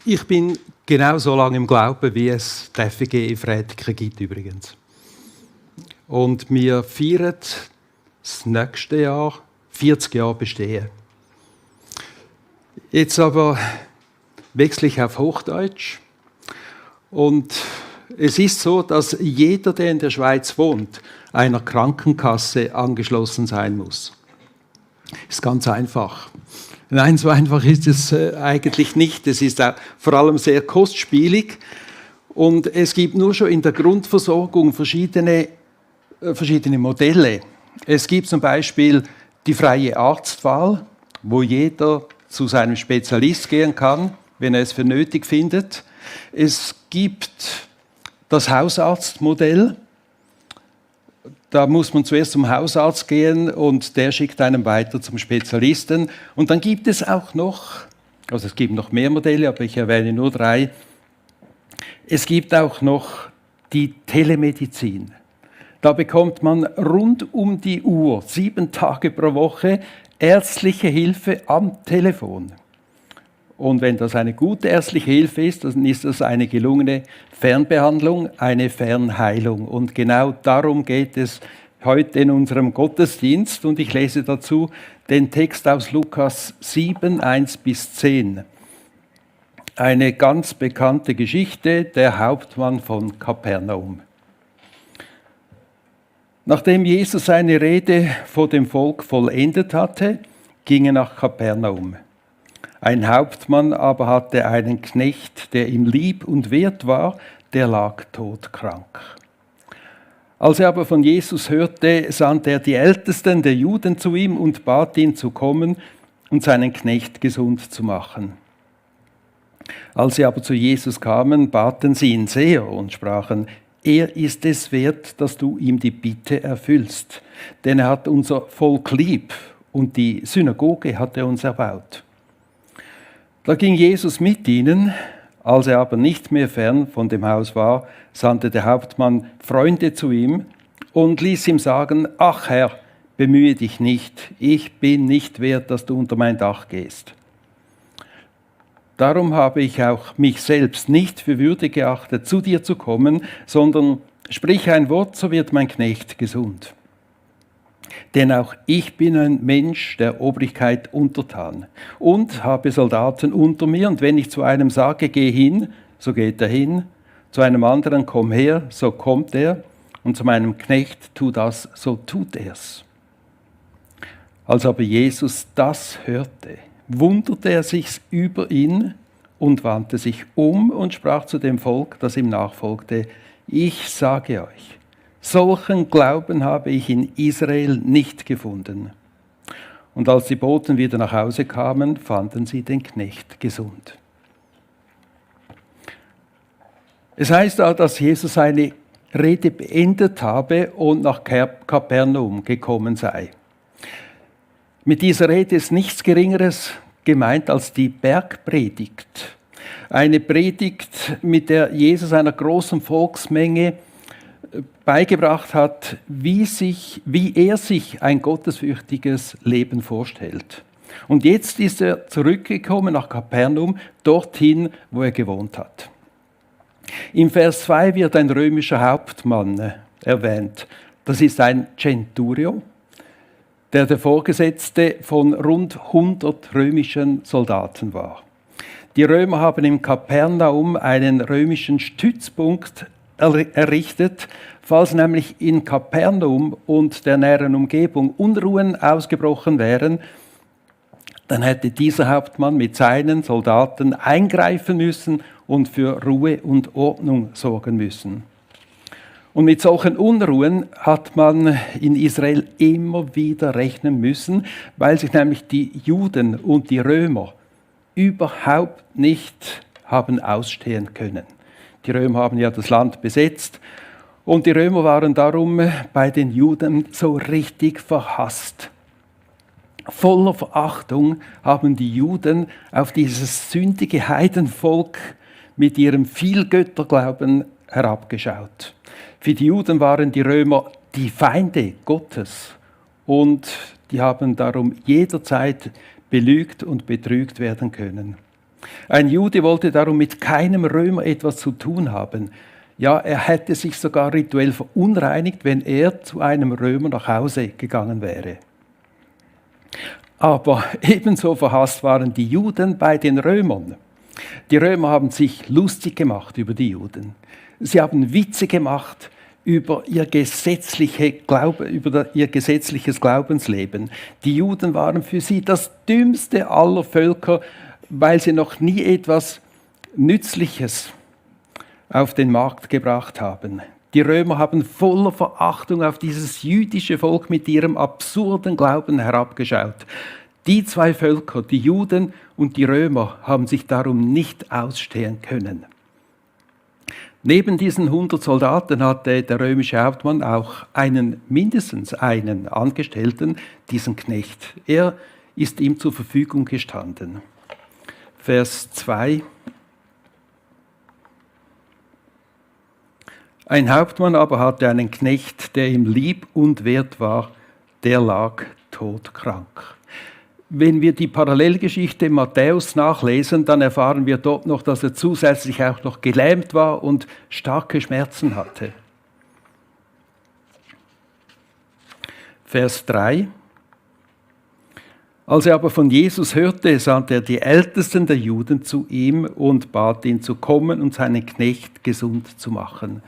Ich bin genau so lange im Glauben, wie es die FEG Frätiken gibt übrigens. Und wir feiern das nächste Jahr 40 Jahre Bestehen. Jetzt aber wechsle ich auf Hochdeutsch. Und es ist so, dass jeder, der in der Schweiz wohnt, einer Krankenkasse angeschlossen sein muss. Ist ganz einfach. Nein, so einfach ist es eigentlich nicht. Es ist auch vor allem sehr kostspielig. Und es gibt nur schon in der Grundversorgung verschiedene Modelle. Es gibt zum Beispiel die freie Arztwahl, wo jeder zu seinem Spezialist gehen kann, wenn er es für nötig findet. Es gibt das Hausarztmodell. Da muss man zuerst zum Hausarzt gehen und der schickt einen weiter zum Spezialisten. Und dann gibt es auch noch, also es gibt noch mehr Modelle, aber ich erwähne nur 3. Es gibt auch noch die Telemedizin. Da bekommt man rund um die Uhr, 7 Tage pro Woche, ärztliche Hilfe am Telefon. Und wenn das eine gute ärztliche Hilfe ist, dann ist das eine gelungene Fernbehandlung, eine Fernheilung. Und genau darum geht es heute in unserem Gottesdienst. Und ich lese dazu den Text aus Lukas 7, 1-10. Eine ganz bekannte Geschichte, der Hauptmann von Kapernaum. Nachdem Jesus seine Rede vor dem Volk vollendet hatte, ging er nach Kapernaum. Ein Hauptmann aber hatte einen Knecht, der ihm lieb und wert war, der lag todkrank. Als er aber von Jesus hörte, sandte er die Ältesten der Juden zu ihm und bat ihn zu kommen und seinen Knecht gesund zu machen. Als sie aber zu Jesus kamen, baten sie ihn sehr und sprachen: Er ist es wert, dass du ihm die Bitte erfüllst, denn er hat unser Volk lieb und die Synagoge hat er uns erbaut. Da ging Jesus mit ihnen. Als er aber nicht mehr fern von dem Haus war, sandte der Hauptmann Freunde zu ihm und ließ ihm sagen: Ach Herr, bemühe dich nicht, ich bin nicht wert, dass du unter mein Dach gehst. Darum habe ich auch mich selbst nicht für würdig geachtet, zu dir zu kommen, sondern sprich ein Wort, so wird mein Knecht gesund. Denn auch ich bin ein Mensch der Obrigkeit untertan und habe Soldaten unter mir. Und wenn ich zu einem sage, geh hin, so geht er hin. Zu einem anderen, komm her, so kommt er. Und zu meinem Knecht, tu das, so tut er's. Als aber Jesus das hörte, wunderte er sich über ihn und wandte sich um und sprach zu dem Volk, das ihm nachfolgte: Ich sage euch, solchen Glauben habe ich in Israel nicht gefunden. Und als die Boten wieder nach Hause kamen, fanden sie den Knecht gesund. Es heißt da, dass Jesus seine Rede beendet habe und nach Kapernaum gekommen sei. Mit dieser Rede ist nichts Geringeres gemeint als die Bergpredigt. Eine Predigt, mit der Jesus einer großen Volksmenge beigebracht hat, wie er sich ein gottesfürchtiges Leben vorstellt. Und jetzt ist er zurückgekommen nach Kapernaum, dorthin, wo er gewohnt hat. Im Vers 2 wird ein römischer Hauptmann erwähnt. Das ist ein Centurio, der Vorgesetzte von rund 100 römischen Soldaten war. Die Römer haben in Kapernaum einen römischen Stützpunkt errichtet, falls nämlich in Kapernaum und der näheren Umgebung Unruhen ausgebrochen wären, dann hätte dieser Hauptmann mit seinen Soldaten eingreifen müssen und für Ruhe und Ordnung sorgen müssen. Und mit solchen Unruhen hat man in Israel immer wieder rechnen müssen, weil sich nämlich die Juden und die Römer überhaupt nicht haben ausstehen können. Die Römer haben ja das Land besetzt und die Römer waren darum bei den Juden so richtig verhasst. Voller Verachtung haben die Juden auf dieses sündige Heidenvolk mit ihrem Vielgötterglauben herabgeschaut. Für die Juden waren die Römer die Feinde Gottes und die haben darum jederzeit belügt und betrügt werden können. Ein Jude wollte darum mit keinem Römer etwas zu tun haben. Ja, er hätte sich sogar rituell verunreinigt, wenn er zu einem Römer nach Hause gegangen wäre. Aber ebenso verhasst waren die Juden bei den Römern. Die Römer haben sich lustig gemacht über die Juden. Sie haben Witze gemacht über ihr gesetzliches Glaubensleben. Die Juden waren für sie das dümmste aller Völker, weil sie noch nie etwas Nützliches auf den Markt gebracht haben. Die Römer haben voller Verachtung auf dieses jüdische Volk mit ihrem absurden Glauben herabgeschaut. Die zwei Völker, die Juden und die Römer, haben sich darum nicht ausstehen können. Neben diesen 100 Soldaten hatte der römische Hauptmann auch mindestens einen Angestellten, diesen Knecht. Er ist ihm zur Verfügung gestanden. Vers 2. Ein Hauptmann aber hatte einen Knecht, der ihm lieb und wert war, der lag todkrank. Wenn wir die Parallelgeschichte Matthäus nachlesen, dann erfahren wir dort noch, dass er zusätzlich auch noch gelähmt war und starke Schmerzen hatte. Vers 3. Als er aber von Jesus hörte, sandte er die Ältesten der Juden zu ihm und bat ihn zu kommen und seinen Knecht gesund zu machen.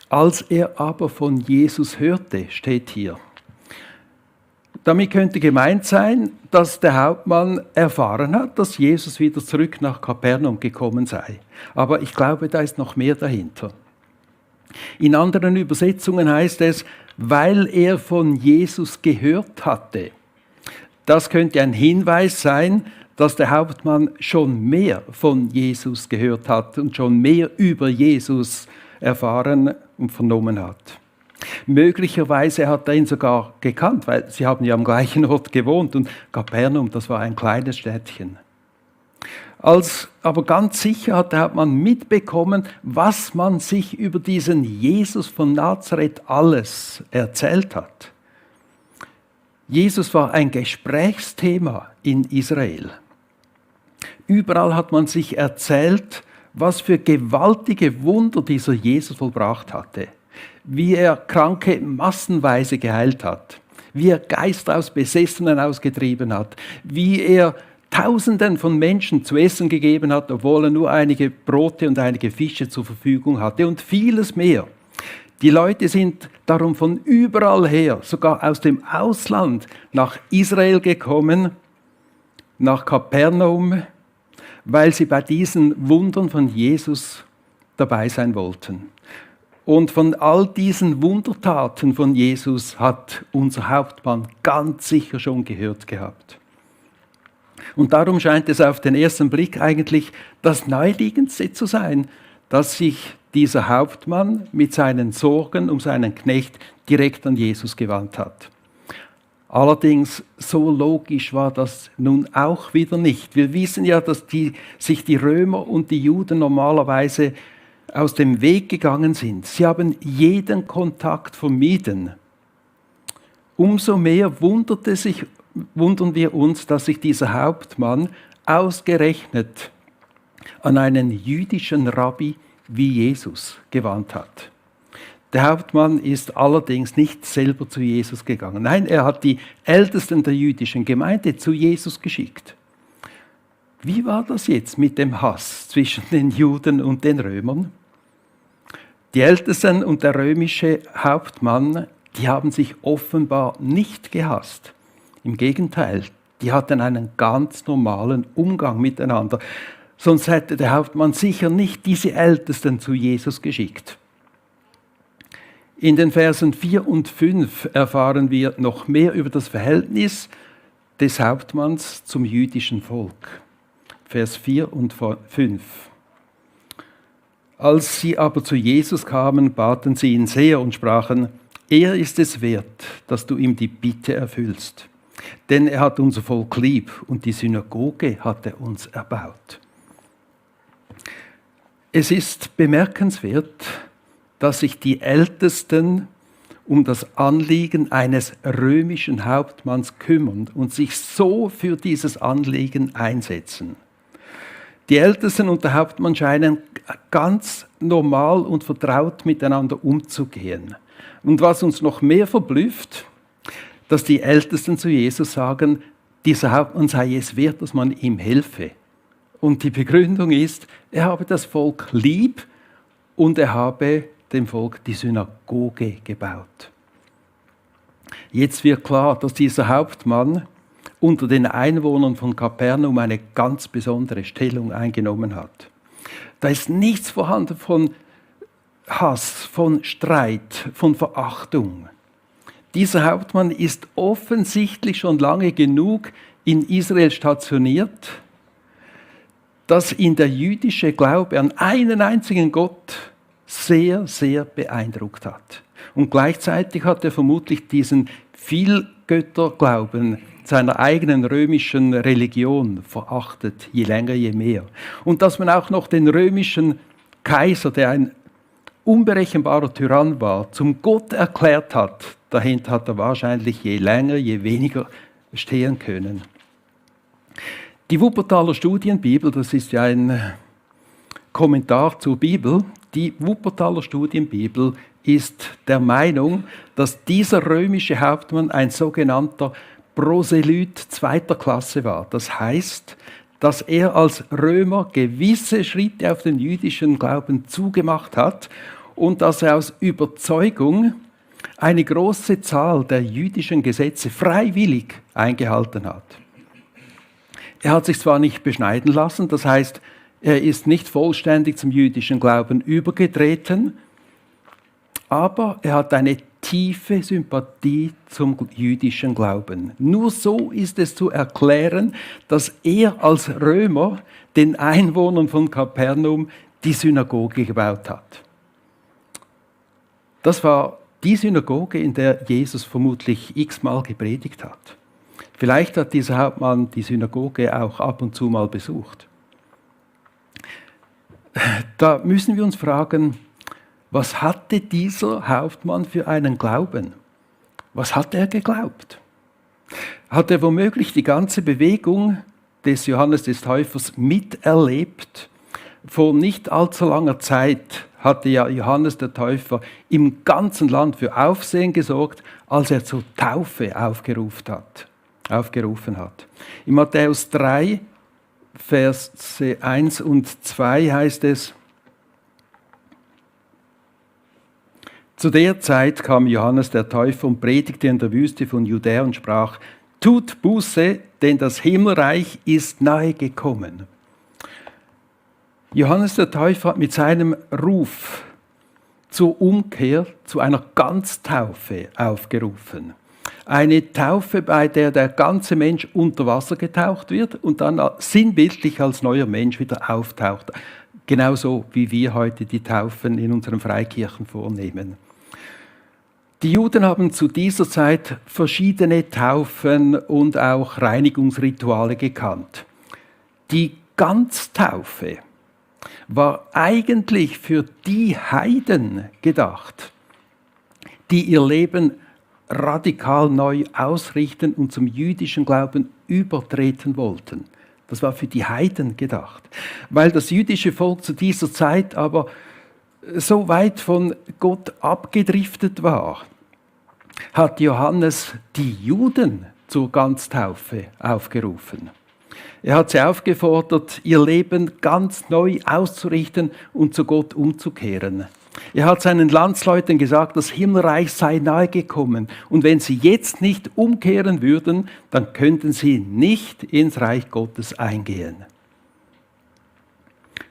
Als er aber von Jesus hörte, steht hier. Damit könnte gemeint sein, dass der Hauptmann erfahren hat, dass Jesus wieder zurück nach Kapernaum gekommen sei. Aber ich glaube, da ist noch mehr dahinter. In anderen Übersetzungen heißt es, weil er von Jesus gehört hatte. Das könnte ein Hinweis sein, dass der Hauptmann schon mehr von Jesus gehört hat und schon mehr über Jesus erfahren und vernommen hat. Möglicherweise hat er ihn sogar gekannt, weil sie haben ja am gleichen Ort gewohnt und Kapernaum, das war ein kleines Städtchen. Aber ganz sicher hat der Hauptmann mitbekommen, was man sich über diesen Jesus von Nazareth alles erzählt hat. Jesus war ein Gesprächsthema in Israel. Überall hat man sich erzählt, was für gewaltige Wunder dieser Jesus vollbracht hatte. Wie er Kranke massenweise geheilt hat, wie er Geister aus Besessenen ausgetrieben hat, wie er Tausenden von Menschen zu essen gegeben hat, obwohl er nur einige Brote und einige Fische zur Verfügung hatte und vieles mehr. Die Leute sind darum von überall her, sogar aus dem Ausland, nach Israel gekommen, nach Kapernaum, weil sie bei diesen Wundern von Jesus dabei sein wollten. Und von all diesen Wundertaten von Jesus hat unser Hauptmann ganz sicher schon gehört gehabt. Und darum scheint es auf den ersten Blick eigentlich das Naheliegendste zu sein, dass sich dieser Hauptmann mit seinen Sorgen um seinen Knecht direkt an Jesus gewandt hat. Allerdings, so logisch war das nun auch wieder nicht. Wir wissen ja, dass sich die Römer und die Juden normalerweise aus dem Weg gegangen sind. Sie haben jeden Kontakt vermieden. Umso mehr wundern wir uns, dass sich dieser Hauptmann ausgerechnet an einen jüdischen Rabbi wie Jesus gewandt hat. Der Hauptmann ist allerdings nicht selber zu Jesus gegangen. Nein, er hat die Ältesten der jüdischen Gemeinde zu Jesus geschickt. Wie war das jetzt mit dem Hass zwischen den Juden und den Römern? Die Ältesten und der römische Hauptmann, die haben sich offenbar nicht gehasst. Im Gegenteil, die hatten einen ganz normalen Umgang miteinander. Sonst hätte der Hauptmann sicher nicht diese Ältesten zu Jesus geschickt. In den Versen 4 und 5 erfahren wir noch mehr über das Verhältnis des Hauptmanns zum jüdischen Volk. Vers 4 und 5. Als sie aber zu Jesus kamen, baten sie ihn sehr und sprachen, er ist es wert, dass du ihm die Bitte erfüllst. Denn er hat unser Volk lieb und die Synagoge hat er uns erbaut. Es ist bemerkenswert, dass sich die Ältesten um das Anliegen eines römischen Hauptmanns kümmern und sich so für dieses Anliegen einsetzen. Die Ältesten und der Hauptmann scheinen ganz normal und vertraut miteinander umzugehen. Und was uns noch mehr verblüfft, dass die Ältesten zu Jesus sagen, dieser Hauptmann sei es wert, dass man ihm helfe. Und die Begründung ist, er habe das Volk lieb und er habe dem Volk die Synagoge gebaut. Jetzt wird klar, dass dieser Hauptmann unter den Einwohnern von Kapernaum eine ganz besondere Stellung eingenommen hat. Da ist nichts vorhanden von Hass, von Streit, von Verachtung. Dieser Hauptmann ist offensichtlich schon lange genug in Israel stationiert, dass ihn der jüdische Glaube an einen einzigen Gott sehr, sehr beeindruckt hat. Und gleichzeitig hat er vermutlich diesen Vielgötterglauben seiner eigenen römischen Religion verachtet, je länger, je mehr. Und dass man auch noch den römischen Kaiser, der ein unberechenbarer Tyrann war, zum Gott erklärt hat, dahinter hat er wahrscheinlich je länger, je weniger stehen können. Die Wuppertaler Studienbibel, das ist ja ein Kommentar zur Bibel, die Wuppertaler Studienbibel ist der Meinung, dass dieser römische Hauptmann ein sogenannter Proselyt zweiter Klasse war. Das heißt, dass er als Römer gewisse Schritte auf den jüdischen Glauben zugemacht hat und dass er aus Überzeugung eine große Zahl der jüdischen Gesetze freiwillig eingehalten hat. Er hat sich zwar nicht beschneiden lassen, das heißt, er ist nicht vollständig zum jüdischen Glauben übergetreten, aber er hat eine tiefe Sympathie zum jüdischen Glauben. Nur so ist es zu erklären, dass er als Römer den Einwohnern von Kapernaum die Synagoge gebaut hat. Das war die Synagoge, in der Jesus vermutlich x-mal gepredigt hat. Vielleicht hat dieser Hauptmann die Synagoge auch ab und zu mal besucht. Da müssen wir uns fragen, was hatte dieser Hauptmann für einen Glauben? Was hat er geglaubt? Hat er womöglich die ganze Bewegung des Johannes des Täufers miterlebt? Vor nicht allzu langer Zeit hatte ja Johannes der Täufer im ganzen Land für Aufsehen gesorgt, als er zur Taufe aufgerufen hat. In Matthäus 3, Verse 1 und 2 heißt es: Zu der Zeit kam Johannes der Täufer und predigte in der Wüste von Judäa und sprach: Tut Buße, denn das Himmelreich ist nahe gekommen. Johannes der Täufer hat mit seinem Ruf zur Umkehr, zu einer Ganztaufe aufgerufen. Eine Taufe, bei der ganze Mensch unter Wasser getaucht wird und dann sinnbildlich als neuer Mensch wieder auftaucht. Genauso wie wir heute die Taufen in unseren Freikirchen vornehmen. Die Juden haben zu dieser Zeit verschiedene Taufen und auch Reinigungsrituale gekannt. Die Ganztaufe war eigentlich für die Heiden gedacht, die ihr Leben radikal neu ausrichten und zum jüdischen Glauben übertreten wollten. Das war für die Heiden gedacht. Weil das jüdische Volk zu dieser Zeit aber so weit von Gott abgedriftet war, hat Johannes die Juden zur Ganztaufe aufgerufen. Er hat sie aufgefordert, ihr Leben ganz neu auszurichten und zu Gott umzukehren. Er hat seinen Landsleuten gesagt, das Himmelreich sei nahe gekommen. Und wenn sie jetzt nicht umkehren würden, dann könnten sie nicht ins Reich Gottes eingehen.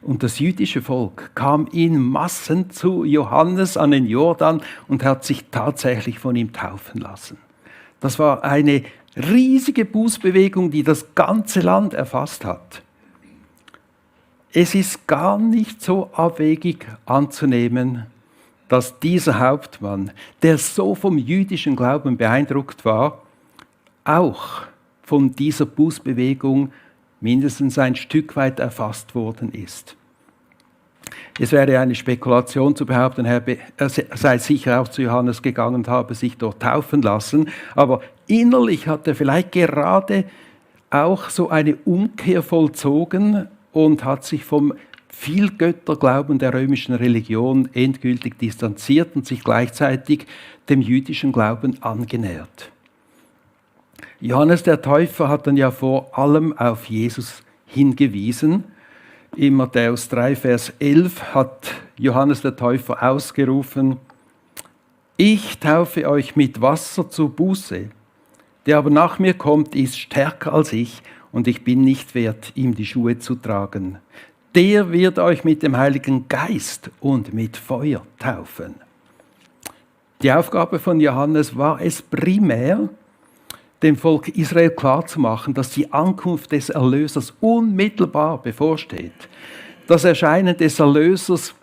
Und das jüdische Volk kam in Massen zu Johannes an den Jordan und hat sich tatsächlich von ihm taufen lassen. Das war eine riesige Bußbewegung, die das ganze Land erfasst hat. Es ist gar nicht so abwegig anzunehmen, dass dieser Hauptmann, der so vom jüdischen Glauben beeindruckt war, auch von dieser Bußbewegung mindestens ein Stück weit erfasst worden ist. Es wäre eine Spekulation zu behaupten, er sei sicher auch zu Johannes gegangen und habe sich dort taufen lassen, aber innerlich hat er vielleicht gerade auch so eine Umkehr vollzogen und hat sich vom Vielgötterglauben der römischen Religion endgültig distanziert und sich gleichzeitig dem jüdischen Glauben angenähert. Johannes der Täufer hat dann ja vor allem auf Jesus hingewiesen. In Matthäus 3, Vers 11 hat Johannes der Täufer ausgerufen: Ich taufe euch mit Wasser zur Buße. Der aber nach mir kommt, ist stärker als ich, und ich bin nicht wert, ihm die Schuhe zu tragen. Der wird euch mit dem Heiligen Geist und mit Feuer taufen. Die Aufgabe von Johannes war es primär, dem Volk Israel klarzumachen, dass die Ankunft des Erlösers unmittelbar bevorsteht. Das Erscheinen des Erlösers,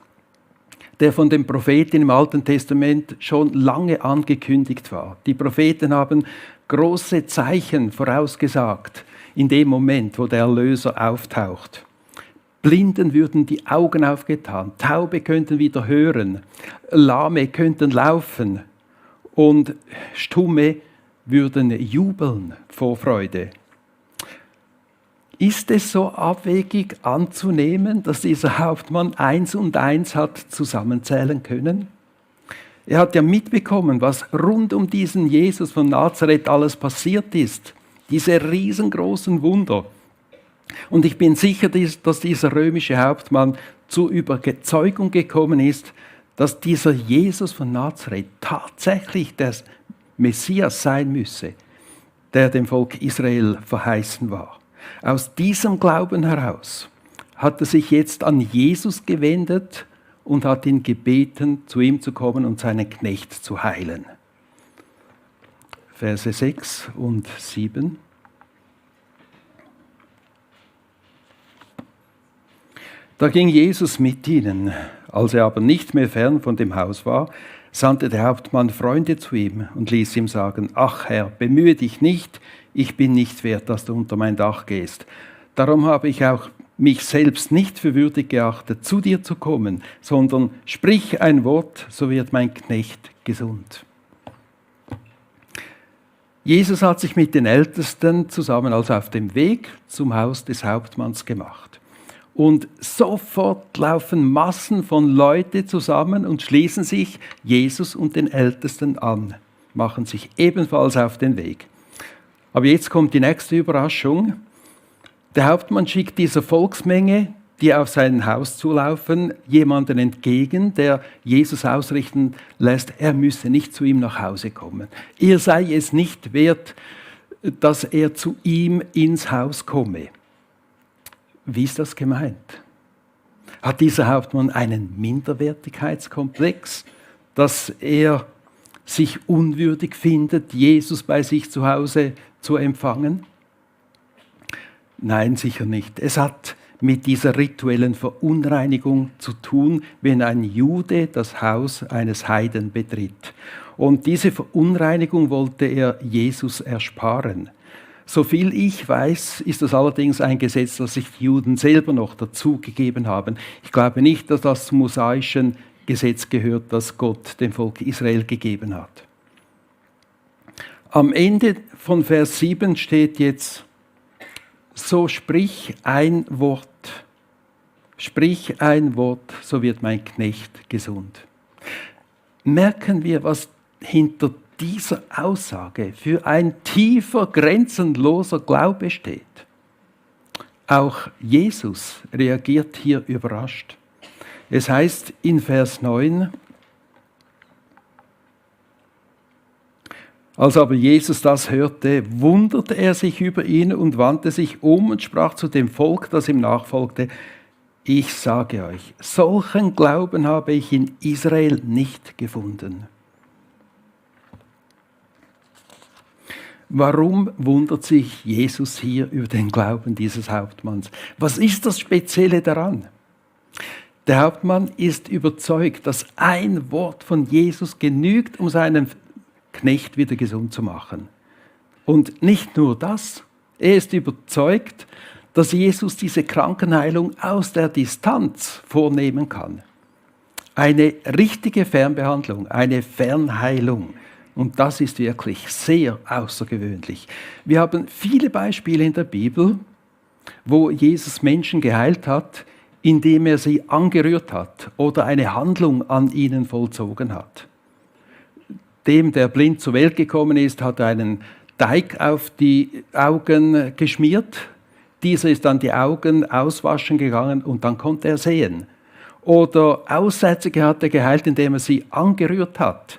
der von den Propheten im Alten Testament schon lange angekündigt war. Die Propheten haben große Zeichen vorausgesagt in dem Moment, wo der Erlöser auftaucht. Blinden würden die Augen aufgetan, Taube könnten wieder hören, Lahme könnten laufen und Stumme würden jubeln vor Freude. Ist es so abwegig anzunehmen, dass dieser Hauptmann 1 und 1 hat zusammenzählen können? Er hat ja mitbekommen, was rund um diesen Jesus von Nazareth alles passiert ist. Diese riesengroßen Wunder. Und ich bin sicher, dass dieser römische Hauptmann zur Überzeugung gekommen ist, dass dieser Jesus von Nazareth tatsächlich der Messias sein müsse, der dem Volk Israel verheißen war. Aus diesem Glauben heraus hat er sich jetzt an Jesus gewendet und hat ihn gebeten, zu ihm zu kommen und seinen Knecht zu heilen. Verse 6 und 7. Da ging Jesus mit ihnen. Als er aber nicht mehr fern von dem Haus war, sandte der Hauptmann Freunde zu ihm und ließ ihm sagen: Ach Herr, bemühe dich nicht, ich bin nicht wert, dass du unter mein Dach gehst. Darum habe ich auch mich selbst nicht für würdig geachtet, zu dir zu kommen, sondern sprich ein Wort, so wird mein Knecht gesund. Jesus hat sich mit den Ältesten zusammen also auf dem Weg zum Haus des Hauptmanns gemacht. Und sofort laufen Massen von Leuten zusammen und schließen sich Jesus und den Ältesten an, machen sich ebenfalls auf den Weg. Aber jetzt kommt die nächste Überraschung. Der Hauptmann schickt dieser Volksmenge, die auf sein Haus zulaufen, jemanden entgegen, der Jesus ausrichten lässt, er müsse nicht zu ihm nach Hause kommen. Er sei es nicht wert, dass er zu ihm ins Haus komme. Wie ist das gemeint? Hat dieser Hauptmann einen Minderwertigkeitskomplex, dass er sich unwürdig findet, Jesus bei sich zu Hause zu empfangen? Nein, sicher nicht. Es hat mit dieser rituellen Verunreinigung zu tun, wenn ein Jude das Haus eines Heiden betritt. Und diese Verunreinigung wollte er Jesus ersparen. Soviel ich weiß, ist das allerdings ein Gesetz, das sich die Juden selber noch dazugegeben haben. Ich glaube nicht, dass das zum mosaischen Gesetz gehört, das Gott dem Volk Israel gegeben hat. Am Ende von Vers 7 steht jetzt: So sprich ein Wort, so wird mein Knecht gesund. Merken wir, was hinter dieser Aussage für ein tiefer, grenzenloser Glaube steht. Auch Jesus reagiert hier überrascht. Es heißt in Vers 9: Als aber Jesus das hörte, wunderte er sich über ihn und wandte sich um und sprach zu dem Volk, das ihm nachfolgte: Ich sage euch, solchen Glauben habe ich in Israel nicht gefunden. Warum wundert sich Jesus hier über den Glauben dieses Hauptmanns? Was ist das Spezielle daran? Der Hauptmann ist überzeugt, dass ein Wort von Jesus genügt, um seinen Knecht wieder gesund zu machen. Und nicht nur das, er ist überzeugt, dass Jesus diese Krankenheilung aus der Distanz vornehmen kann. Eine richtige Fernbehandlung, eine Fernheilung. Und das ist wirklich sehr außergewöhnlich. Wir haben viele Beispiele in der Bibel, wo Jesus Menschen geheilt hat, indem er sie angerührt hat oder eine Handlung an ihnen vollzogen hat. Dem, der blind zur Welt gekommen ist, hat er einen Teig auf die Augen geschmiert. Dieser ist dann die Augen auswaschen gegangen und dann konnte er sehen. Oder Aussätzige hat er geheilt, indem er sie angerührt hat,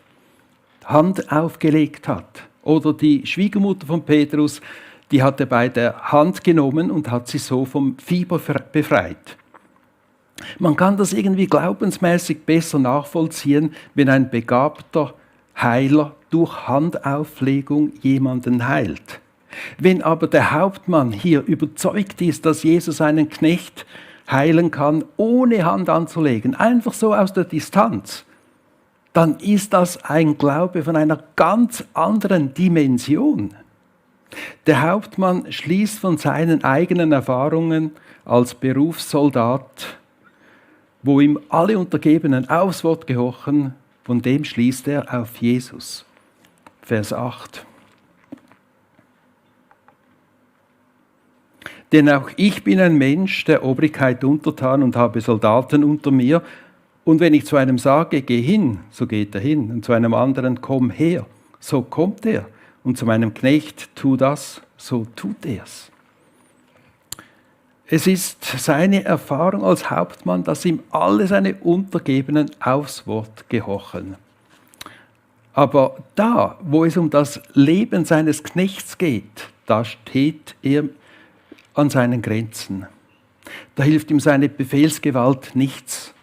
Hand aufgelegt hat. Oder die Schwiegermutter von Petrus, die hat er bei der Hand genommen und hat sie so vom Fieber befreit. Man kann das irgendwie glaubensmäßig besser nachvollziehen, wenn ein begabter Heiler durch Handauflegung jemanden heilt. Wenn aber der Hauptmann hier überzeugt ist, dass Jesus einen Knecht heilen kann, ohne Hand anzulegen, einfach so aus der Distanz, dann ist das ein Glaube von einer ganz anderen Dimension. Der Hauptmann schließt von seinen eigenen Erfahrungen als Berufssoldat, wo ihm alle Untergebenen aufs Wort gehorchen, von dem schließt er auf Jesus. Vers 8. Denn auch ich bin ein Mensch der Obrigkeit untertan und habe Soldaten unter mir. Und wenn ich zu einem sage, geh hin, so geht er hin. Und zu einem anderen, komm her, so kommt er. Und zu meinem Knecht, tu das, so tut er's. Es ist seine Erfahrung als Hauptmann, dass ihm alle seine Untergebenen aufs Wort gehorchen. Aber da, wo es um das Leben seines Knechts geht, da steht er an seinen Grenzen. Da hilft ihm seine Befehlsgewalt nichts.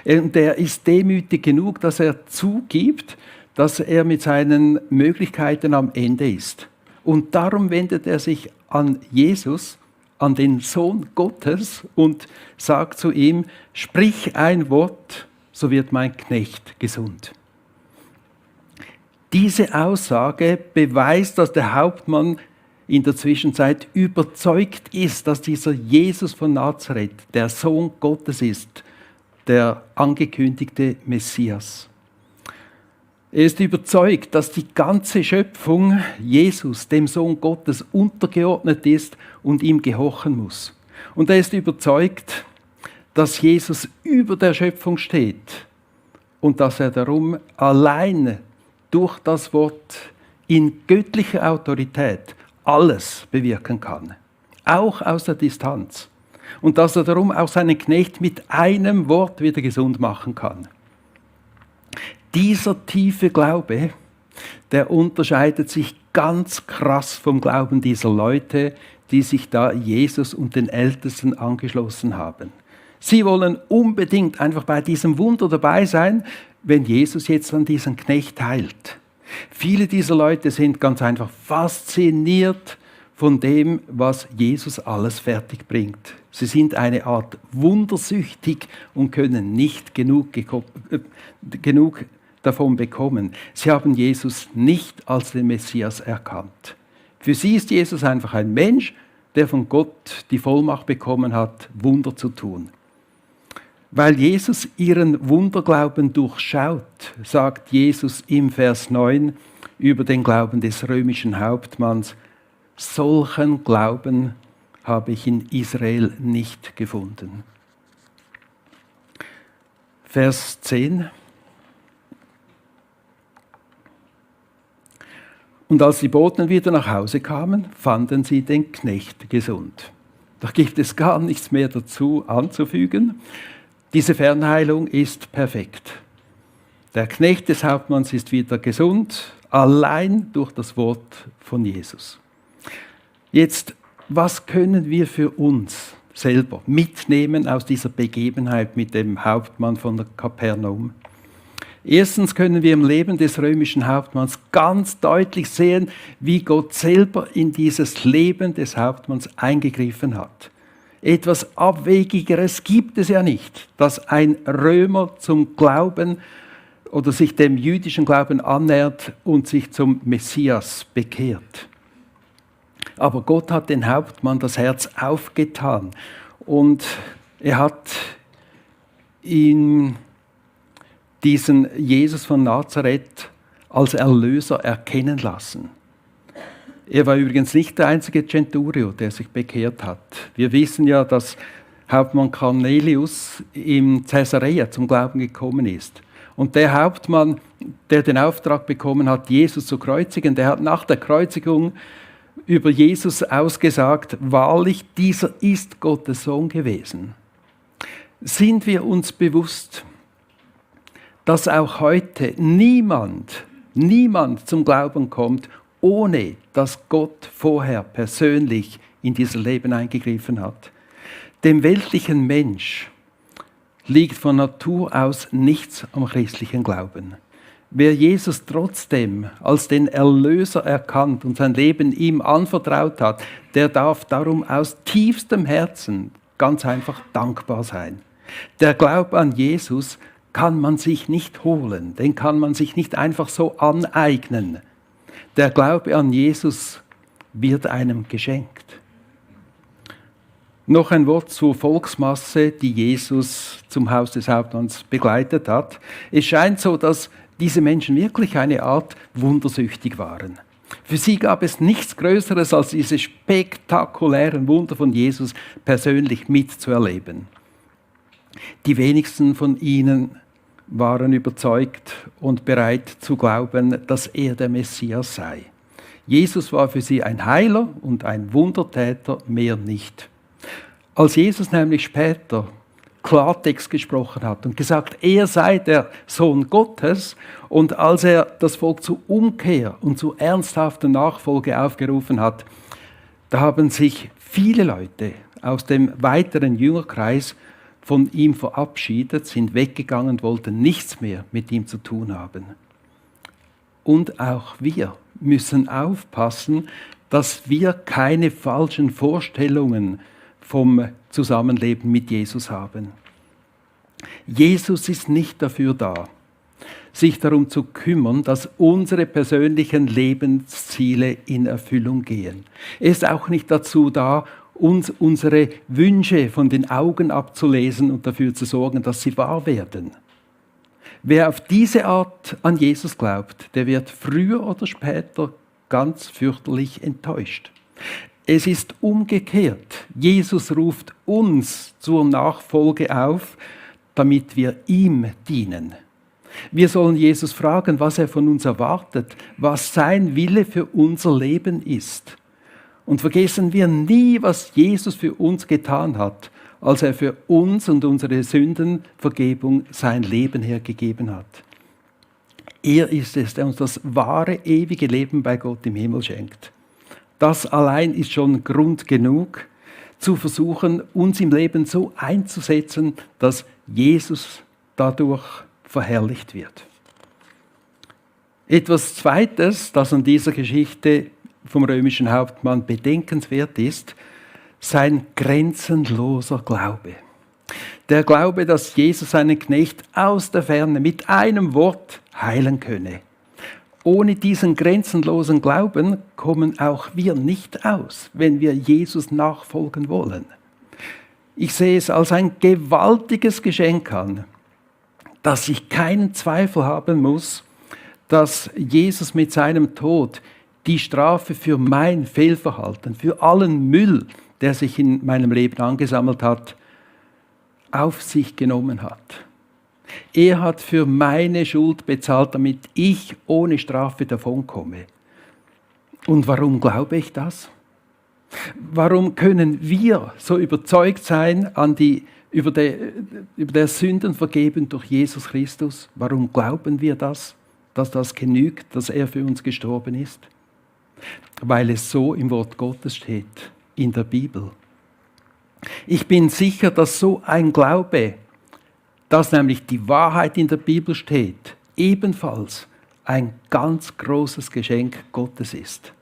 Und er ist demütig genug, dass er zugibt, dass er mit seinen Möglichkeiten am Ende ist. Und darum wendet er sich an Jesus, an den Sohn Gottes und sagt zu ihm, sprich ein Wort, so wird mein Knecht gesund. Diese Aussage beweist, dass der Hauptmann in der Zwischenzeit überzeugt ist, dass dieser Jesus von Nazareth der Sohn Gottes ist, der angekündigte Messias. Er ist überzeugt, dass die ganze Schöpfung Jesus, dem Sohn Gottes, untergeordnet ist und ihm gehorchen muss. Und er ist überzeugt, dass Jesus über der Schöpfung steht und dass er darum allein durch das Wort in göttlicher Autorität alles bewirken kann, auch aus der Distanz. Und dass er darum auch seinen Knecht mit einem Wort wieder gesund machen kann. Dieser tiefe Glaube, der unterscheidet sich ganz krass vom Glauben dieser Leute, die sich da Jesus und den Ältesten angeschlossen haben. Sie wollen unbedingt einfach bei diesem Wunder dabei sein, wenn Jesus jetzt an diesen Knecht heilt. Viele dieser Leute sind ganz einfach fasziniert von dem, was Jesus alles fertig bringt. Sie sind eine Art wundersüchtig und können nicht genug davon bekommen. Sie haben Jesus nicht als den Messias erkannt. Für sie ist Jesus einfach ein Mensch, der von Gott die Vollmacht bekommen hat, Wunder zu tun. Weil Jesus ihren Wunderglauben durchschaut, sagt Jesus im Vers 9 über den Glauben des römischen Hauptmanns, solchen Glauben habe ich in Israel nicht gefunden. Vers 10. Und als die Boten wieder nach Hause kamen, fanden sie den Knecht gesund. Da gibt es gar nichts mehr dazu anzufügen. Diese Fernheilung ist perfekt. Der Knecht des Hauptmanns ist wieder gesund, allein durch das Wort von Jesus. Jetzt, was können wir für uns selber mitnehmen aus dieser Begebenheit mit dem Hauptmann von der Kapernaum? Erstens können wir im Leben des römischen Hauptmanns ganz deutlich sehen, wie Gott selber in dieses Leben des Hauptmanns eingegriffen hat. Etwas Abwegigeres gibt es ja nicht, dass ein Römer zum Glauben oder sich dem jüdischen Glauben annähert und sich zum Messias bekehrt. Aber Gott hat den Hauptmann das Herz aufgetan und er hat ihn, diesen Jesus von Nazareth, als Erlöser erkennen lassen. Er war übrigens nicht der einzige Centurio, der sich bekehrt hat. Wir wissen ja, dass Hauptmann Cornelius in Caesarea zum Glauben gekommen ist. Und der Hauptmann, der den Auftrag bekommen hat, Jesus zu kreuzigen, der hat nach der Kreuzigung über Jesus ausgesagt, wahrlich, dieser ist Gottes Sohn gewesen. Sind wir uns bewusst, dass auch heute niemand zum Glauben kommt, ohne dass Gott vorher persönlich in dieses Leben eingegriffen hat? Dem weltlichen Mensch liegt von Natur aus nichts am christlichen Glauben. Wer Jesus trotzdem als den Erlöser erkannt und sein Leben ihm anvertraut hat, der darf darum aus tiefstem Herzen ganz einfach dankbar sein. Der Glaube an Jesus kann man sich nicht holen, den kann man sich nicht einfach so aneignen. Der Glaube an Jesus wird einem geschenkt. Noch ein Wort zur Volksmasse, die Jesus zum Haus des Hauptmanns begleitet hat. Es scheint so, dass diese Menschen wirklich eine Art wundersüchtig waren. Für sie gab es nichts Größeres, als diese spektakulären Wunder von Jesus persönlich mitzuerleben. Die wenigsten von ihnen waren überzeugt und bereit zu glauben, dass er der Messias sei. Jesus war für sie ein Heiler und ein Wundertäter, mehr nicht. Als Jesus nämlich später Klartext gesprochen hat und gesagt, er sei der Sohn Gottes, und als er das Volk zur Umkehr und zu ernsthafter Nachfolge aufgerufen hat, da haben sich viele Leute aus dem weiteren Jüngerkreis von ihm verabschiedet, sind weggegangen und wollten nichts mehr mit ihm zu tun haben. Und auch wir müssen aufpassen, dass wir keine falschen Vorstellungen vom Zusammenleben mit Jesus haben. Jesus ist nicht dafür da, sich darum zu kümmern, dass unsere persönlichen Lebensziele in Erfüllung gehen. Er ist auch nicht dazu da, uns unsere Wünsche von den Augen abzulesen und dafür zu sorgen, dass sie wahr werden. Wer auf diese Art an Jesus glaubt, der wird früher oder später ganz fürchterlich enttäuscht. Es ist umgekehrt. Jesus ruft uns zur Nachfolge auf, damit wir ihm dienen. Wir sollen Jesus fragen, was er von uns erwartet, was sein Wille für unser Leben ist. Und vergessen wir nie, was Jesus für uns getan hat, als er für uns und unsere Sündenvergebung sein Leben hergegeben hat. Er ist es, der uns das wahre, ewige Leben bei Gott im Himmel schenkt. Das allein ist schon Grund genug, zu versuchen, uns im Leben so einzusetzen, dass Jesus dadurch verherrlicht wird. Etwas Zweites, das an dieser Geschichte vom römischen Hauptmann bedenkenswert ist, sein grenzenloser Glaube. Der Glaube, dass Jesus seinen Knecht aus der Ferne mit einem Wort heilen könne. Ohne diesen grenzenlosen Glauben kommen auch wir nicht aus, wenn wir Jesus nachfolgen wollen. Ich sehe es als ein gewaltiges Geschenk an, dass ich keinen Zweifel haben muss, dass Jesus mit seinem Tod die Strafe für mein Fehlverhalten, für allen Müll, der sich in meinem Leben angesammelt hat, auf sich genommen hat. Er hat für meine Schuld bezahlt, damit ich ohne Strafe davonkomme. Und warum glaube ich das? Warum können wir so überzeugt sein über der Sündenvergebung durch Jesus Christus? Warum glauben wir das, dass das genügt, dass er für uns gestorben ist? Weil es so im Wort Gottes steht, in der Bibel. Ich bin sicher, dass so ein Glaube, dass nämlich die Wahrheit in der Bibel steht, ebenfalls ein ganz großes Geschenk Gottes ist.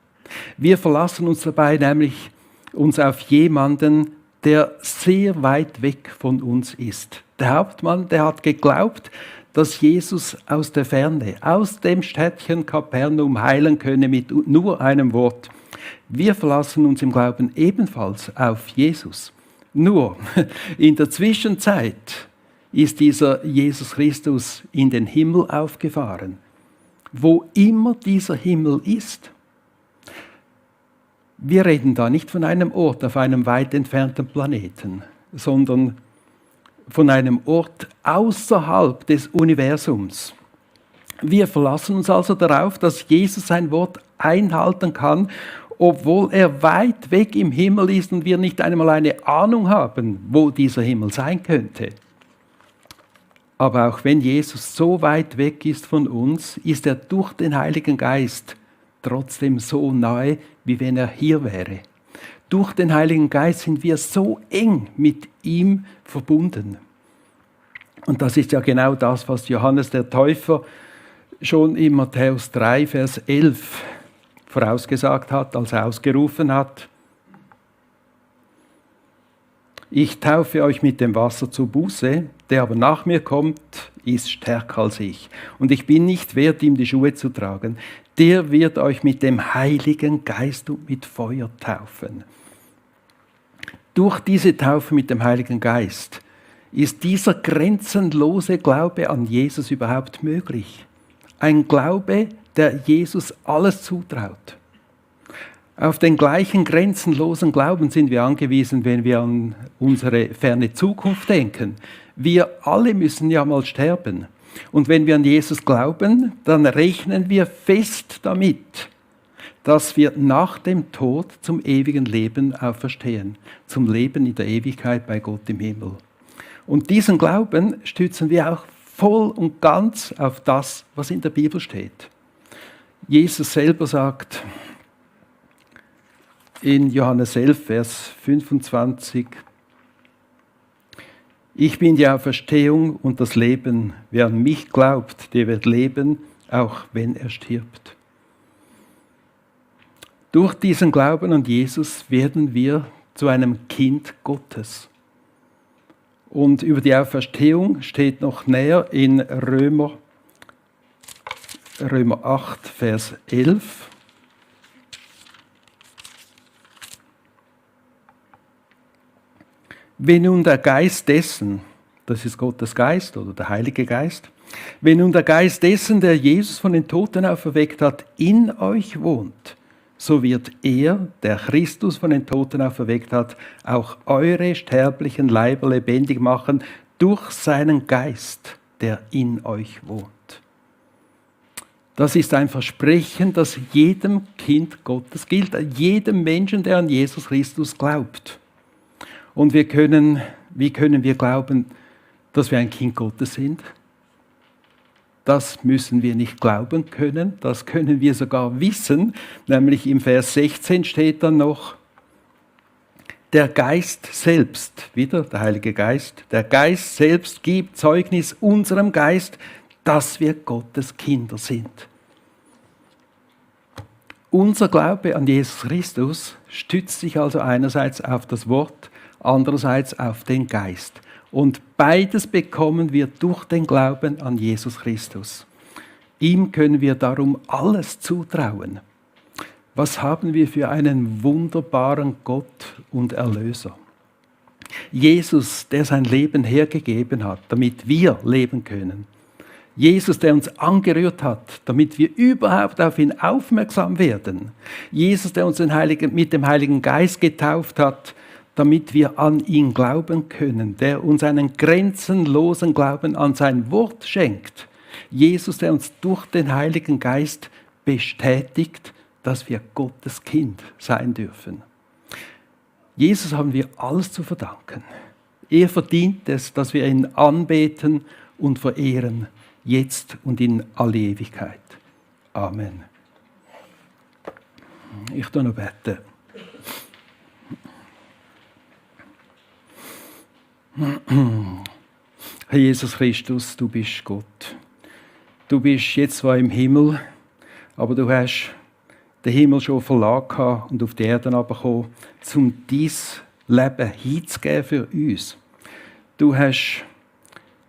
Wir verlassen uns dabei nämlich auf jemanden, der sehr weit weg von uns ist. Der Hauptmann, der hat geglaubt, dass Jesus aus der Ferne, aus dem Städtchen Kapernaum heilen könne mit nur einem Wort. Wir verlassen uns im Glauben ebenfalls auf Jesus. Nur in der Zwischenzeit ist dieser Jesus Christus in den Himmel aufgefahren. Wo immer dieser Himmel ist. Wir reden da nicht von einem Ort auf einem weit entfernten Planeten, sondern von einem Ort außerhalb des Universums. Wir verlassen uns also darauf, dass Jesus sein Wort einhalten kann, obwohl er weit weg im Himmel ist und wir nicht einmal eine Ahnung haben, wo dieser Himmel sein könnte. Aber auch wenn Jesus so weit weg ist von uns, ist er durch den Heiligen Geist trotzdem so nahe, wie wenn er hier wäre. Durch den Heiligen Geist sind wir so eng mit ihm verbunden. Und das ist ja genau das, was Johannes der Täufer schon in Matthäus 3, Vers 11 vorausgesagt hat, als er ausgerufen hat: Ich taufe euch mit dem Wasser zur Buße, der aber nach mir kommt, ist stärker als ich. Und ich bin nicht wert, ihm die Schuhe zu tragen. Der wird euch mit dem Heiligen Geist und mit Feuer taufen. Durch diese Taufe mit dem Heiligen Geist ist dieser grenzenlose Glaube an Jesus überhaupt möglich. Ein Glaube, der Jesus alles zutraut. Auf den gleichen grenzenlosen Glauben sind wir angewiesen, wenn wir an unsere ferne Zukunft denken. Wir alle müssen ja mal sterben. Und wenn wir an Jesus glauben, dann rechnen wir fest damit, dass wir nach dem Tod zum ewigen Leben auferstehen, zum Leben in der Ewigkeit bei Gott im Himmel. Und diesen Glauben stützen wir auch voll und ganz auf das, was in der Bibel steht. Jesus selber sagt in Johannes 11, Vers 25: Ich bin die Auferstehung und das Leben. Wer an mich glaubt, der wird leben, auch wenn er stirbt. Durch diesen Glauben an Jesus werden wir zu einem Kind Gottes. Und über die Auferstehung steht noch näher in Römer 8, Vers 11. Wenn nun der Geist dessen, das ist Gottes Geist oder der Heilige Geist, wenn nun der Geist dessen, der Jesus von den Toten auferweckt hat, in euch wohnt, so wird er, der Christus von den Toten auferweckt hat, auch eure sterblichen Leiber lebendig machen durch seinen Geist, der in euch wohnt. Das ist ein Versprechen, das jedem Kind Gottes gilt, jedem Menschen, der an Jesus Christus glaubt. Und wie können wir glauben, dass wir ein Kind Gottes sind? Das müssen wir nicht glauben können, das können wir sogar wissen. Nämlich im Vers 16 steht dann noch: Der Geist selbst, wieder der Heilige Geist, der Geist selbst gibt Zeugnis unserem Geist, dass wir Gottes Kinder sind. Unser Glaube an Jesus Christus stützt sich also einerseits auf das Wort, andererseits auf den Geist. Und beides bekommen wir durch den Glauben an Jesus Christus. Ihm können wir darum alles zutrauen. Was haben wir für einen wunderbaren Gott und Erlöser? Jesus, der sein Leben hergegeben hat, damit wir leben können. Jesus, der uns angerührt hat, damit wir überhaupt auf ihn aufmerksam werden. Jesus, der uns mit dem Heiligen Geist getauft hat, damit wir an ihn glauben können, der uns einen grenzenlosen Glauben an sein Wort schenkt. Jesus, der uns durch den Heiligen Geist bestätigt, dass wir Gottes Kind sein dürfen. Jesus haben wir alles zu verdanken. Er verdient es, dass wir ihn anbeten und verehren, jetzt und in alle Ewigkeit. Amen. Ich tue noch beten. Herr Jesus Christus, du bist Gott. Du bist jetzt zwar im Himmel, aber du hast den Himmel schon verlassen und auf die Erde herabgekommen, um dein Leben hinzugeben für uns. Du hast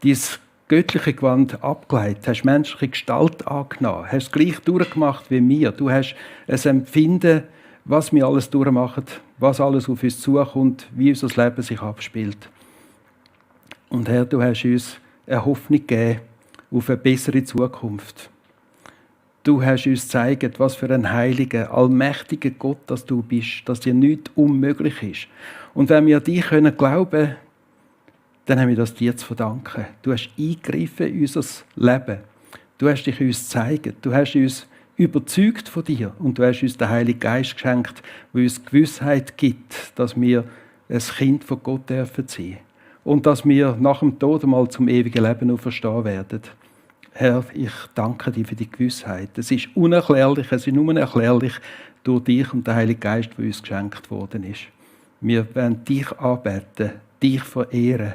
dein göttliche Gewand abgelegt, hast menschliche Gestalt angenommen, hast es gleich durchgemacht wie wir. Du hast ein Empfinden, was wir alles durchmachen, was alles auf uns zukommt, wie unser Leben sich abspielt. Und Herr, du hast uns eine Hoffnung gegeben auf eine bessere Zukunft. Du hast uns gezeigt, was für ein heiliger, allmächtiger Gott dass du bist, dass dir nichts unmöglich ist. Und wenn wir an dich glauben können, dann haben wir das dir zu verdanken. Du hast eingegriffen in unser Leben. Du hast dich uns gezeigt. Du hast uns überzeugt von dir. Und du hast uns den Heiligen Geist geschenkt, der uns Gewissheit gibt, dass wir ein Kind von Gott dürfen sein. Und dass wir nach dem Tod einmal zum ewigen Leben auferstehen werden. Herr, ich danke dir für die Gewissheit. Es ist unerklärlich, es ist nur erklärlich durch dich und den Heiligen Geist, der uns geschenkt worden ist. Wir werden dich anbeten, dich verehren,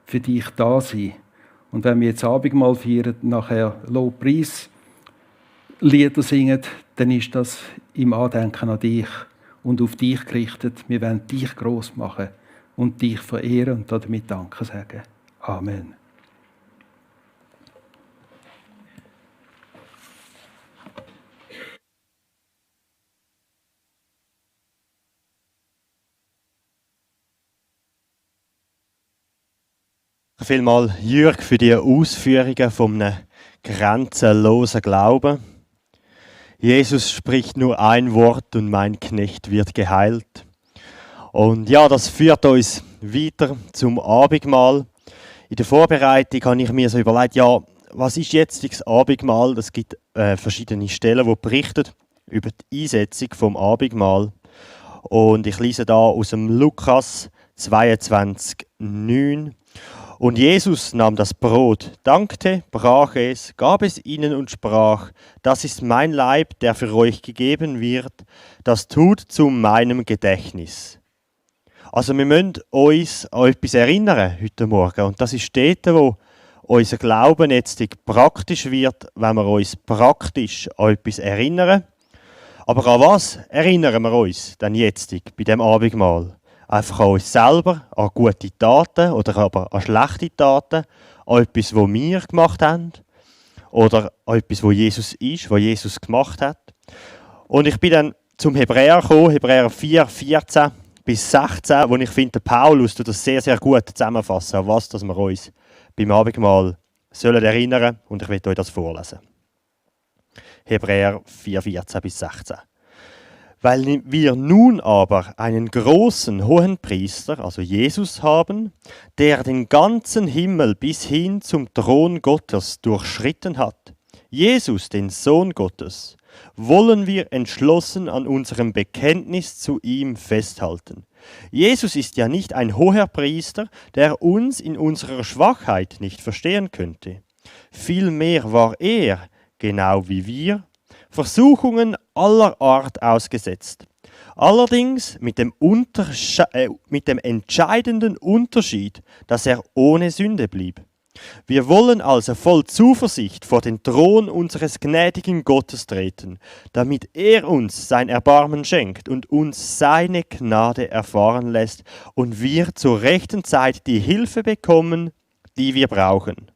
für dich da sein. Und wenn wir jetzt Abendmahl feiern, nachher Lobpreis Lieder singen, dann ist das im Andenken an dich und auf dich gerichtet. Wir werden dich gross machen und dich verehren und damit Danke sagen. Amen. Vielmal Jürg für die Ausführungen von einem grenzenlosen Glauben. Jesus spricht nur ein Wort und mein Knecht wird geheilt. Und ja, das führt uns weiter zum Abendmahl. In der Vorbereitung habe ich mir so überlegt, ja, was ist jetzt das Abendmahl? Es gibt verschiedene Stellen, die berichten über die Einsetzung vom Abendmahl. Und ich lese da aus dem Lukas 22,9. Und Jesus nahm das Brot, dankte, brach es, gab es ihnen und sprach: Das ist mein Leib, der für euch gegeben wird. Das tut zu meinem Gedächtnis. Also wir müssen uns an etwas erinnern heute Morgen. Und das ist dort, wo unser Glauben jetzt praktisch wird, wenn wir uns praktisch an etwas erinnern. Aber an was erinnern wir uns denn jetzt bei dem Abendmahl? Einfach an uns selber, an gute Taten oder aber an schlechte Taten, an etwas, was wir gemacht haben oder an etwas, was Jesus ist, was Jesus gemacht hat. Und ich bin dann zum Hebräer gekommen, Hebräer 4, 14 bis 16, wo ich finde, der Paulus tut das sehr, sehr gut zusammenfassen, an was dass wir uns beim Abendmahl sollen erinnern. Und ich werde euch das vorlesen. Hebräer 4, 14 bis 16. Weil wir nun aber einen großen Hohenpriester, also Jesus, haben, der den ganzen Himmel bis hin zum Thron Gottes durchschritten hat, Jesus, den Sohn Gottes, wollen wir entschlossen an unserem Bekenntnis zu ihm festhalten. Jesus ist ja nicht ein Hoherpriester, der uns in unserer Schwachheit nicht verstehen könnte. Vielmehr war er, genau wie wir, Versuchungen aller Art ausgesetzt. Allerdings mit dem entscheidenden Unterschied, dass er ohne Sünde blieb. Wir wollen also voll Zuversicht vor den Thron unseres gnädigen Gottes treten, damit er uns sein Erbarmen schenkt und uns seine Gnade erfahren lässt und wir zur rechten Zeit die Hilfe bekommen, die wir brauchen.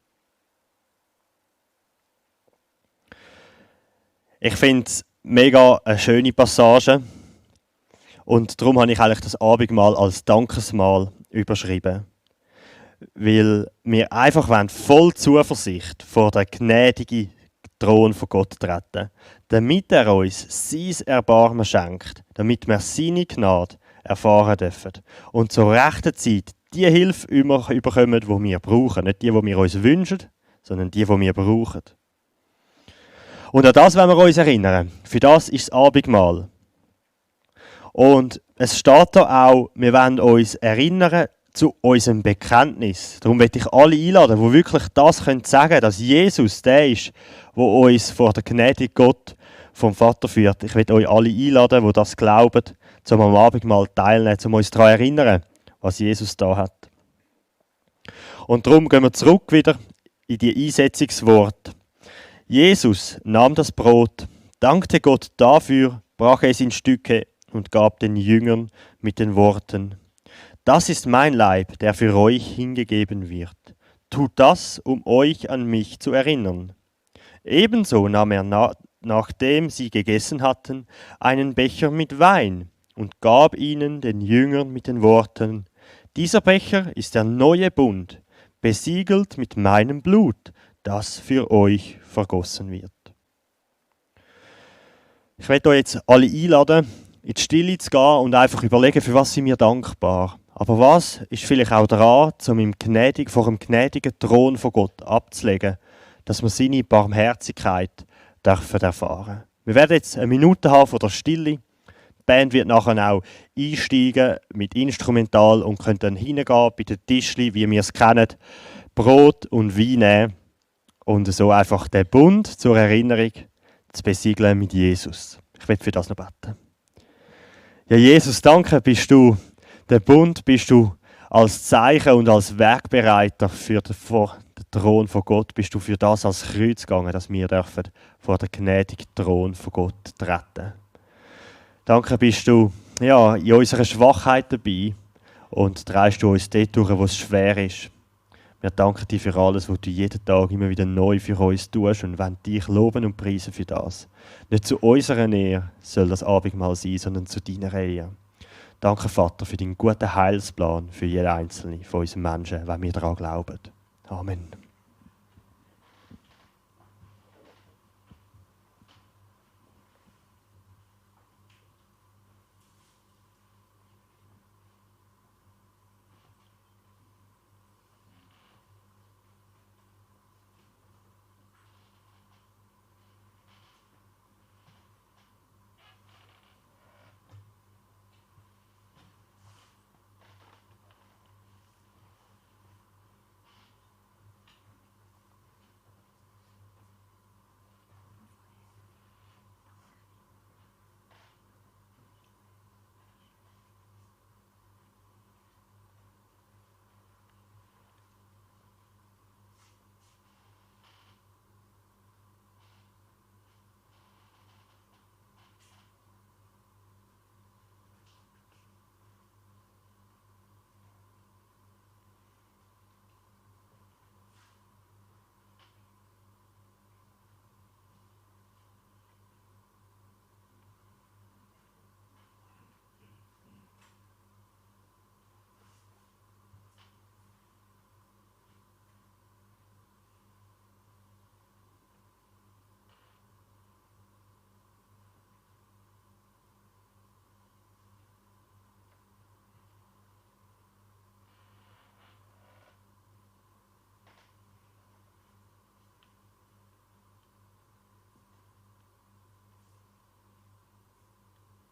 Ich finde es mega eine schöne Passage und darum habe ich eigentlich das Abendmahl als Dankesmahl überschrieben. Weil wir einfach voll Zuversicht vor den gnädigen Thron von Gott treten, damit er uns sein Erbarmen schenkt, damit wir seine Gnade erfahren dürfen und zur rechten Zeit die Hilfe immer bekommen, die wir brauchen. Nicht die wir uns wünschen, sondern die wir brauchen. Und an das wollen wir uns erinnern. Für das ist das Abendmahl. Und es steht da auch, wir wollen uns erinnern zu unserem Bekenntnis. Darum möchte ich alle einladen, die wirklich das sagen können, dass Jesus der ist, der uns vor der gnädigen Gott vom Vater führt. Ich möchte euch alle einladen, die das glauben, zum am Abendmahl teilnehmen, um uns daran zu erinnern, was Jesus da hat. Und darum gehen wir zurück wieder in die Einsetzungsworte. Jesus nahm das Brot, dankte Gott dafür, brach es in Stücke und gab den Jüngern mit den Worten: Das ist mein Leib, der für euch hingegeben wird. Tut das, um euch an mich zu erinnern. Ebenso nahm er, nachdem sie gegessen hatten, einen Becher mit Wein und gab ihnen, den Jüngern, mit den Worten: Dieser Becher ist der neue Bund, besiegelt mit meinem Blut, das für euch vergossen wird. Ich möchte euch jetzt alle einladen, in die Stille zu gehen und einfach überlegen, für was sind wir dankbar. Aber was ist vielleicht auch daran, vor dem gnädigen Thron von Gott abzulegen, dass wir seine Barmherzigkeit dürfen erfahren. Wir werden jetzt eine Minute haben von der Stille. Die Band wird nachher auch einsteigen mit Instrumental und können dann hingehen bei den Tischli, wie wir es kennen, Brot und Wein nehmen und so einfach den Bund zur Erinnerung zu besiegeln mit Jesus. Ich will für das noch beten. Ja, Jesus, danke, bist du der Bund, bist du als Zeichen und als Wegbereiter vor den Thron von Gott, bist du für das als Kreuz gegangen, dass wir dürfen vor den gnädigen Thron von Gott treten. Danke, bist du in unserer Schwachheit dabei und trägst du uns dort durch, wo es schwer ist. Wir danken dir für alles, was du jeden Tag immer wieder neu für uns tust und wollen dich loben und preisen für das. Nicht zu unserer Nähe soll das Abendmahl sein, sondern zu deiner Ehe. Danke, Vater, für deinen guten Heilsplan für jeden Einzelnen von uns Menschen, wenn wir daran glauben. Amen.